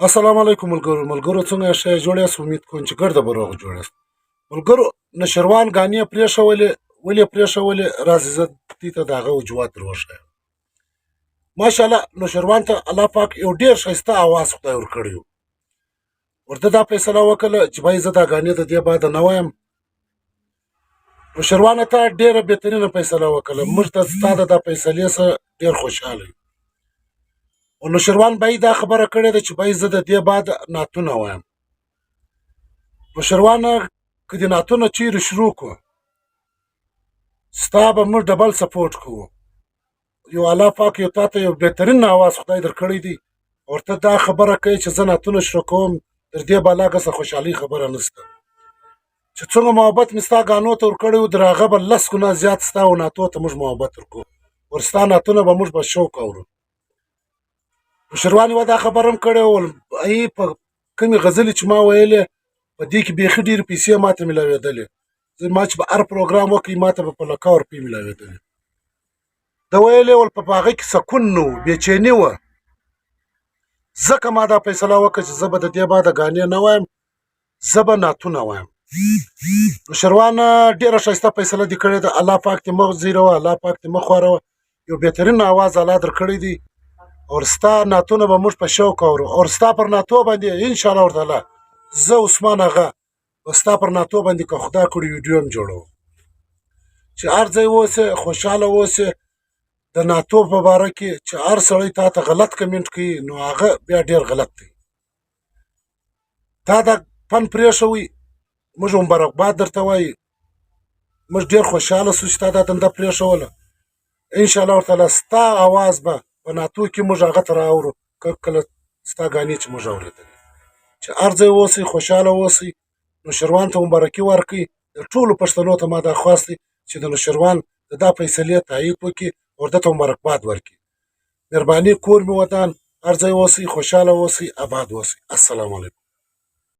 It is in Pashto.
السلام علیکم ملګرو ملګرو، څنګه ښه جوړ یاست؟ امید کوم چې ګرده به روغ جوړ یاست. ملګرو، نشروان ګانې پرېښولې، ولې پرېښولې؟ راځئ زه دې ته د هغه وجوهات در وښایم. ماشاءالله، نشروان ته الله پاک یو ډېر ښایسته اواز خدای ورکړی و. ورته دا فیصله وکړه چې بای زه دا ګانې د دې بعد نه وایم. نشروانه، تا ډېره بهترینه فیصله وکړه، موږ ته ستا د دا فیصلې سره ډېر خوشحاله یو. او نشروان بای دا خبره کړې ده چې بای زه د دې بعد نعتونه وایم. نشروانه، که دې نعتونه چیرې شروع کړو، ستا به موږ ډبل سپورټ کوو. یو الله پاک یو تاته یو بهترین اواز خدای درکړی دی، ورته دا خبره کوي چې زه نعتونه شروع کوم. تر دې بالا څه خوشحالي خبره نشته. چې څومره محبت مې ستا ګانو ته ورکړی و، در هغه به لس ګنا زیات ستا او نعتو ته موږ محبت ورکوو، ور ستا نعتونه به موږ به شوق اورو. شروان یوه دا خبره هم کړې وه، ای په کومې غزلې چې ما ویلې، په دې کې بیخي ډېرې پیسې ماته میلاوېدلې. زه ما چې به هر پروګرام وکړي، ماته به په لکه روپۍ میلاوېدلې. ده ویلې ول په هغه کې سکون نه و، بېچیني وه، ځکه ما دا فیصله وکړه چې زه به د دې بعد ګانې نه وایم، زه به نعتونه وایم. نو شروانه، ډېره ښایسته فیصله دې کړې ده. الله پاک دې مه زیروه، الله پاک دې مه خوروه. یو بهترین اواز الله درکړی دی او ستا نعتونه به موږ په شوق اورو، او ستا پر نعتو باندې ان شاء الله تعالی زه عثمان هغه ستا پر نعتو باندې که خدا کړی ویډیو هم جوړوم. چې هر ځای اوسې، خوشحاله اوسې. د نعتو په باره کې چې هر سړی تا ته غلط کمنټ کوي، نو هغه بیا ډېر غلط دی. تا دا فن پرېښوی، موږ مبارکباد درته وایي. موږ ډېر خوشحاله سو چې تا دا دنده پرېښوله. ان شاء الله تعالی ستا اواز به په نعتو کې موږ هغه ته رااورو، کله ستا ګانې چې موږ اورېدلې. چې هر ځای اوسئ، خوشحاله اوسئ. نوشروان ته مبارکي ورکړئ. د ټولو پښتنو ته ما دا خواست دی چې د نوشروان د دا فیصلې تایید وکړي او ده ته مبارکباد ورکړي. مهرباني، کور مې ودان. هر ځای اوسئ، خوشحاله اوسئ، آباد اوسئ. السلام علیکم.